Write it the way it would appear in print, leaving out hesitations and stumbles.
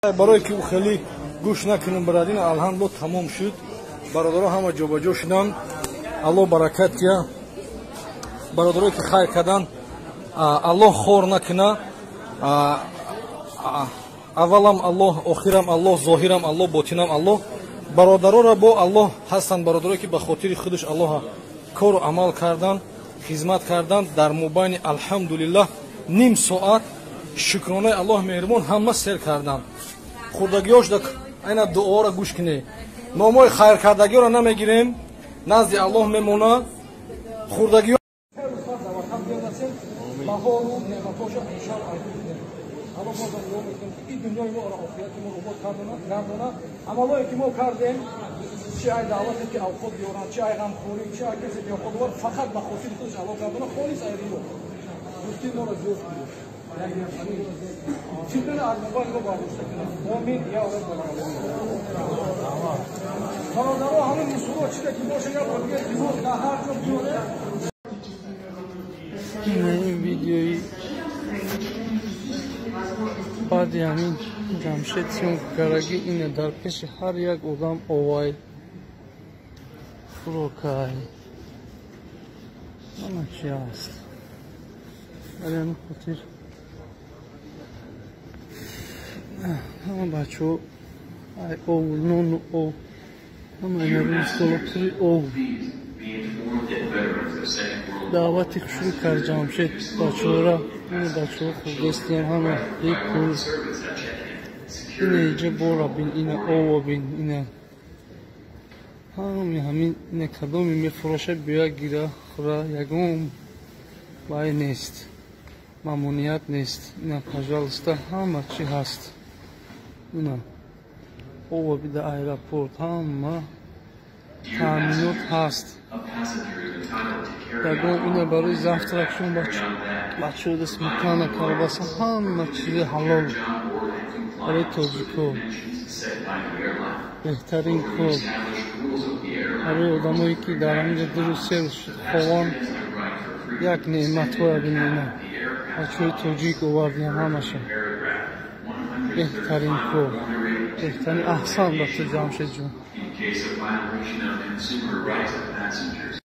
Барое ки ӯ хеле гӯш накунем, барадин, алҳамдулилла, тамом шуд. Бародаро ҳама ҷобаҷо шуданд. Аллоҳ баракат кия. Бародарое ки хайр карданд, Аллоҳ хор накуна. Аввалам Аллоҳ, охирам Аллоҳ, зоҳирам Аллоҳ, ботинам Аллоҳ. Бародароро бо Аллоҳ ҳастанд, бародарое ки ба хотири худаш Аллоҳ кору амал кардан, хизмат кардан дар мобайни, алҳамдулиллаҳ, ним соат, шукронаи Аллоҳ меҳрубон, ҳама сер карданд. Хурдагиёш айна дуоро гӯш кунед. Номҳои хайркардагиёро намегирем, назди Аллоҳ мемонад. Хурдагиё баҳору неъматҳоша иншалло Аллоҳ бозам дуо мекунем, ки ин дунёи моро, охирати мо обод кардона, гардона. Амалое ки мо кардем, чи ай даъвате ки авқот биёранд, чи ай ғамхорӣ, чи ай касе биёход овард, фақат ба хотири худаш Аллоҳ гардона, холис ай риё. Дӯстии моро зиёд кунед, читона аз мобайни мо бардошта кунад. Омин я раббал аламин. Бародаро, ҳамин мусулмо чизе ки боша, як бор дига илтимос, дар ҳар ҷо биёре. Ин видеои баъди ҳамин Ҷамшед съёмка кардаги. Ина дар пеши ҳар як одам овай, хӯрокай, ҳама чи ҳаст. Барои ҳамин хотир ҳама бачаҳо ай ов, нону ов, ҳама ина рӯи стола пури ов. Даъвати хушрӯ кард Ҷамшед бачаҳора. Ина бачаҳо хурдестиям, ҳама бепул. Ина иҷа бора бин, ина ова бин, ина ҳами ҳамин, ина кадоме мефуроша, биёя, гира, хӯра, ягон вай нест, мамоният нест. Ина, пожалуйста, ҳама чӣ ҳаст. Ина ова бида, аэропорт ҳама таъминот ҳаст. Ягон ина барои завтракшон бачаҳо сметана, колбаса, ҳама чизи ҳалол барои тоҷико. Беҳтарин кор барои одамое ки дар ҳаминҷа 2 рӯз, 3 рӯз ховон, як неъматҳоя бинена бачаҳои тоҷик овардиям ҳамаша. Беҳтарин кор, беҳтарин. Аҳсан ба ту, Ҷамшедҷон. In case of violation of consumer rights of passengers.